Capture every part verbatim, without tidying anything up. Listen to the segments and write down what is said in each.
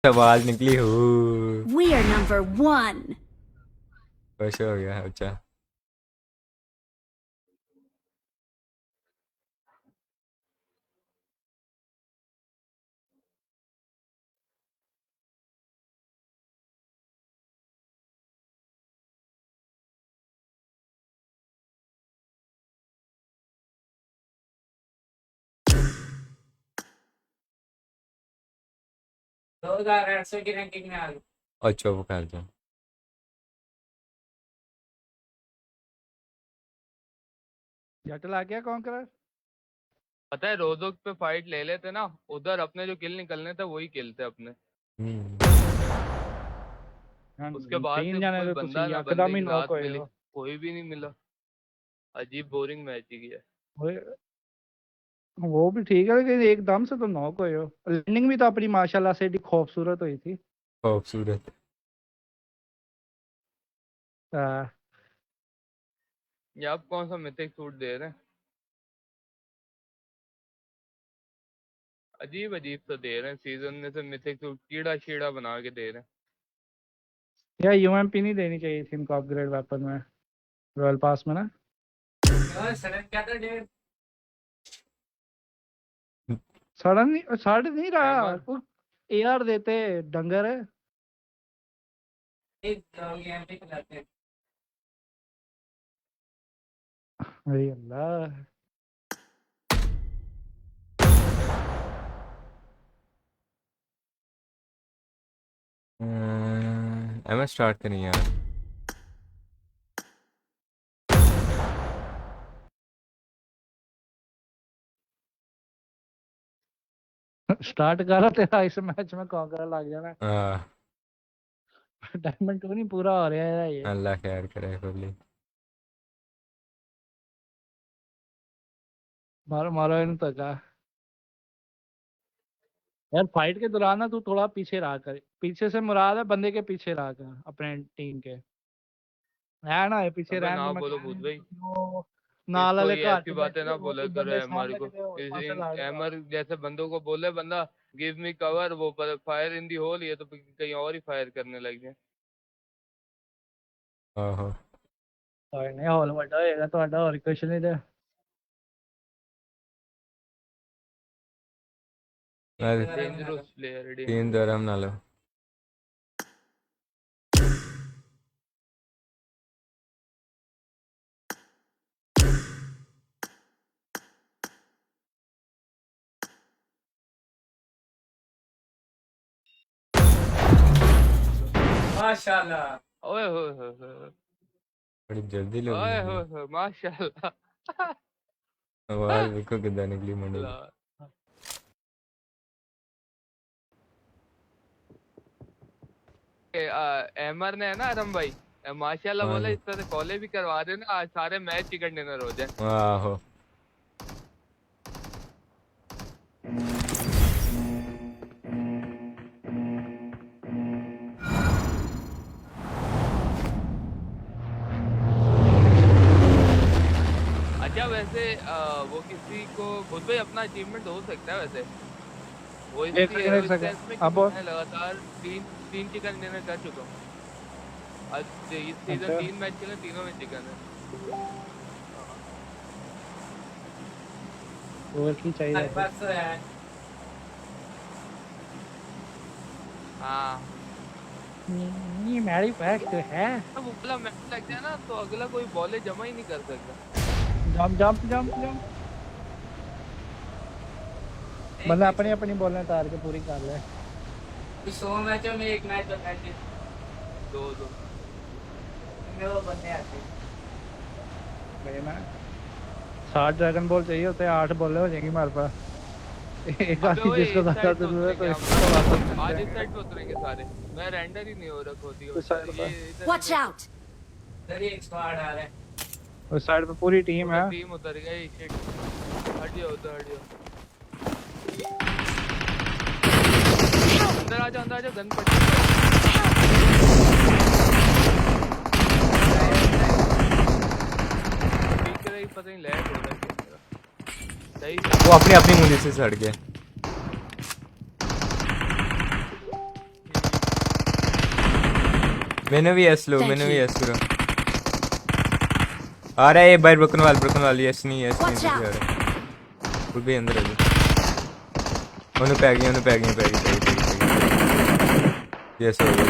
आवाज निकली, हू। We are number one. खुश हो गया, अच्छा। दो हजार आठ सौ की रैंकिंग में आ गए। अच्छा, वो कर दो। जट लग गया कौन करा? पता है, रोजोक पे फाइट ले लेते ना, उधर अपने जो किल निकलने थे, वही किल थे अपने। हम्म। हाँ, उसके बाद तीन से जने कोई तो बंदा ना, बंदे की रात मिली, कोई भी नहीं मिला। अजीब बोरिंग मैच ही गया। वो भी ठीक है, लेकिन एकदम से तो नॉक हुए हो। लैंडिंग भी तो अपनी माशाल्लाह से एडी खूबसूरत हुई थी। खूबसूरत। हाँ। ये आप कौन सा मिथिक सूट दे रहे हैं? अजीब अजीब सा दे रहे हैं सीजन में से, मिथिक सूट कीड़ा शीड़ा बना के दे रहे हैं। यार, यूएमपी नहीं देनी चाहिए थी इनको अपग्रेड वेपन में, रॉयल पास में ना। यार, सड़न क्या था, डेविड? सड़न नहीं, सड़ नहीं रहा। वो एआर देते, डंगर है। एक, अ, गेम भी खिलाते हैं। अरे अल्लाह। अ, एमएस स्टार्ट तो नहीं यार। स्टार्ट करा तेरा इस मैच में कॉन्करर लग जाना। हाँ। डायमंड टू नहीं पूरा हो रहा है ये। अल्लाह खैर करे, होली। मारो, मारो इन तक आ। यार, फाइट के दौरान ना तू थोड़ा पीछे रहा कर। पीछे से मुराद है बंदे के पीछे रहा कर, अपने टीम के। है ना, ये पीछे अबे रहन ना बोलो भूत भाई। नाल वाले घर की बातें ना बोला करो एमआर को। एमआर जैसे बंदों को बोले बंदा, "Give me cover," वो fire in the hole, ये तो कहीं और ही फायर करने लग जाए। आहो। कोई नहीं, होल बड़ा होएगा तो बड़ा, और कुछ नहीं दे। डेंजरस प्लेयर है। तीन धर्म ना लो। माशाल्लाह। ओए होए होए होए। बड़ी जल्दी लोग ओए होए होए, माशाल्लाह। आवाज देखो कितना निकली मंडी। एमआर ने है ना आरम भाई, माशाल्लाह बोला, इस तरह कॉले भी करवा देना, आज सारे मैच चिकन डिनर हो जाए। आहो। अच्छा, वैसे, अ, वो किसी को खुद पे अपना अचीवमेंट हो सकता है वैसे। वो इसकी है, वो इसका इसमें अब मैं लगातार तीन, तीन चिकन डिनर कर चुका हूँ। आज इस सीजन तीन मैच खेले, तीनों में चिकन है। और की चाहिए? हाँ। ये, ये मेरी बैग तो है। अब अगला मैच लग जाए ना, तो अगला कोई बॉले जमा ही नहीं कर सकता। Jump, jump, jump, jump. मतलब, अपनी, अपनी बॉलें तार के पूरी कर ले। सौ मैचों में एक मैच तो कर दे। दो, दो। वो बंदे आते हैं। भाई ना, सात ड्रैगन बॉल चाहिए होते हैं, आठ बॉलें हो जाएंगी हमारे पास। एक आदमी जिसको ज्यादा जरूरत है, तो इसको वापस करते हैं। आज इस साइड पे उतरेंगे सारे। मैं रेंडर ही नहीं हो रहा खुद ही। Watch out! इधर ही एक स्क्वाड आ रहा है। उस साइड पे पूरी टीम है। टीम उतर गई, शिट। हट जाओ, उधर हट जाओ। अंदर आ जाओ, अंदर आ जाओ, गन पड़ी। पीछे से ही पता नहीं लैग हो रहा है कैमरा। सही। वो अपनी, अपनी मुंह से सड़ गया। मैंने भी एस लो, मैंने भी एस करो। आ रहा है ये बाहर, broken wall, broken wall, yes नहीं, yes नहीं, आ रहा है। वो भी अंदर है। ਉਹਨੂੰ ਪੈ ਗਈ, ਉਹਨੂੰ ਪੈ ਗਈ, ਪੈ ਗਈ, ਪੈ ਗਈ, ਪੈ ਗਈ, ਪੈ ਗਈ। Yes ਹੋ ਗਈ।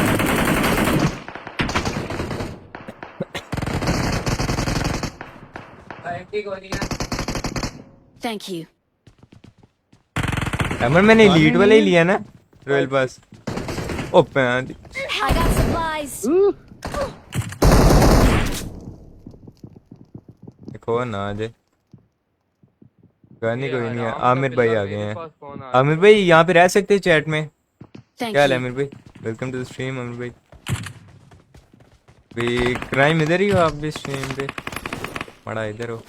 Thank you। अमर, मैंने elite वाला ही लिया ना, Royal Pass। ओ पैन। I got supplies। देखो ना जे। कोई नहीं, कोई नहीं, आमिर भाई आ गए हैं। आमिर भाई, यहाँ पे रह सकते हैं chat में। क्या हाल है आमिर भाई? Welcome to the stream, Aamir भाई। भी crime इधर ही हो आप भी stream पे? माड़ा इधर हो।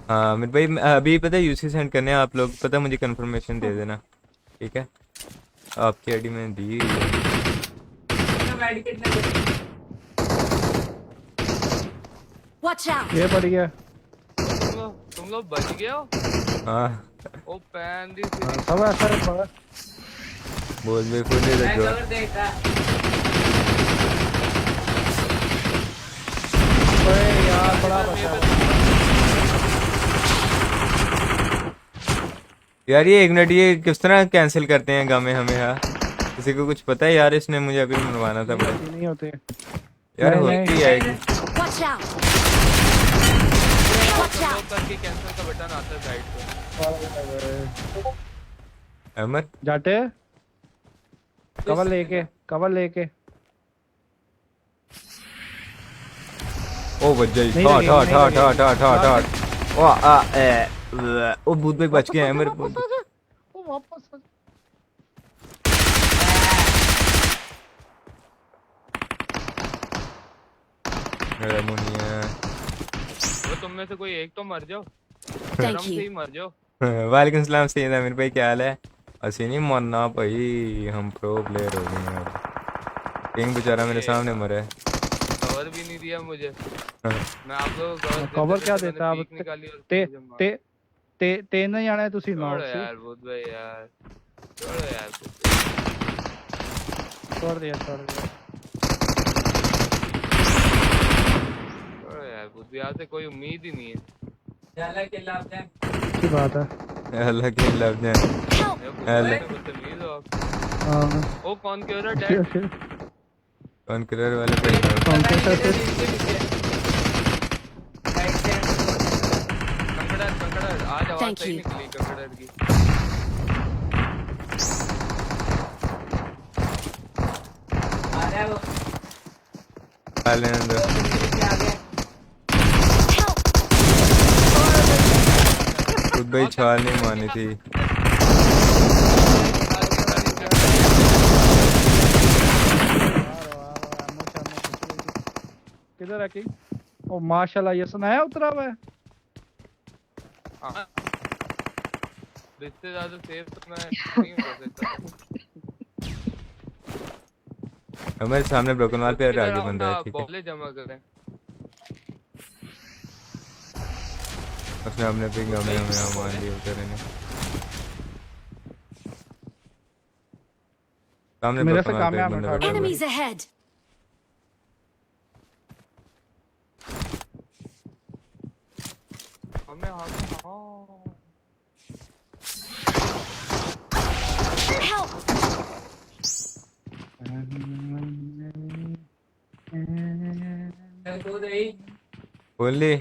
हाँ, आमिर भाई, मैं अभी पता है यूसी send करने हैं, आप लोग पता है मुझे confirmation दे देना, ठीक है? आपकी आईडी मैंने दी हुई है। Watch out! ये पड़ गया। तुम लोग, तुम लोग बच गए हो? हाँ। ओ पैन दी हाँ, सब ऐसा है, पड़ा। बोल, मैं खुद नहीं लग गया। ओए यार, बड़ा बचा। यार, ये एक मिनट, ये किस तरह cancel करते हैं गामे हमें, हाँ? किसी को कुछ पता है यार? इसने मुझे अभी मरवाना था भाई। नहीं होते। यार, नहीं, होती नहीं। आएगी। Watch out! Watch out! करके cancel का बटन आता है साइड पे। अमर? जाटे? कवर लेके, कवर लेके। ओ, बच जाई। नहीं ठा, लगे, ठा, नहीं ठा, लगे। ठा, ठा, ठा, ठा। ओ, आ, ए, ओ, भूत भाई बच गए हैं मेरे। वापस आ जा, ओ, वापस आ जा। मेरा मुनिया। वो तुम में से कोई एक तो मर जाओ। Thank you। शर्म से ही मर जाओ। वालेकुम सलाम सैयद आमिर भाई, क्या हाल है? ਅਸੀਂ ਨਹੀਂ ਮਰਨਾ ਭਾਈ, हम pro player हो गए हैं अब। किंग बेचारा मेरे सामने मरा है। कवर भी नहीं दिया मुझे। हाँ। मैं आप लोगों को कवर क्या देता? अब पीक निकाली और ते, ते, ते, तीन जने तुसी नॉक सी। छोड़ो यार भूत भाई यार, छोड़ो यार भूत भाई। छोड़ दिया, छोड़ दिया। छोड़ो यार भूत भाई, आपसे कोई उम्मीद ही नहीं है। की बात है। अलग ही लव है। Help! बदतमीज हो आप। हाँ। ओ, कौन कह रहा है? कौन कलर वाले पे? कौन सा सर? कंकड़र, कंकड़र, आज आवाज सही निकली कंकड़र की। आ रहा है वो। आ लेने दो। खुद भाई छाल नहीं मारनी थी। किधर है किंग? ओ माशाल्लाह, ये सुनाया उतरा हुआ है। हाँ। इससे ज्यादा सेफ तो मैं नहीं हो सकता। हमारे सामने ब्रोकन वॉल पे आगे बंदा है, ठीक है। बॉले जमा करें। उसने हमने पिंग, हमें, हमें मार लिया बेचारे ने। सामने मेरे से कामयाब है। Enemies ahead! हमें, हमें, हाँ। Help! बोली।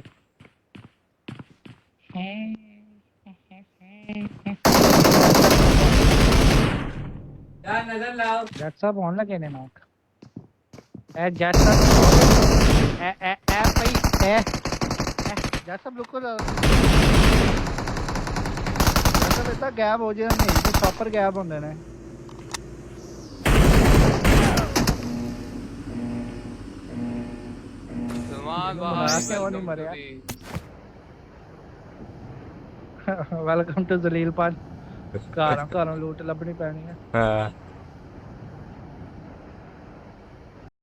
जा नजर लाओ। जट साहब होन लगे ने नॉक। ए जट साहब। ए, ए, ए भाई, ए, ए, जट साहब रुको जरा। जट साहब इतना गैप हो जाए, नहीं तो प्रॉपर गैप होंदे ने। दिमाग बाहर। Welcome to Zalil Pan। ਘਰ, ਘਰੋਂ ਲੂਟ ਲੱਭਣੀ ਪੈਣੀ ਹੈ। ਹਾਂ।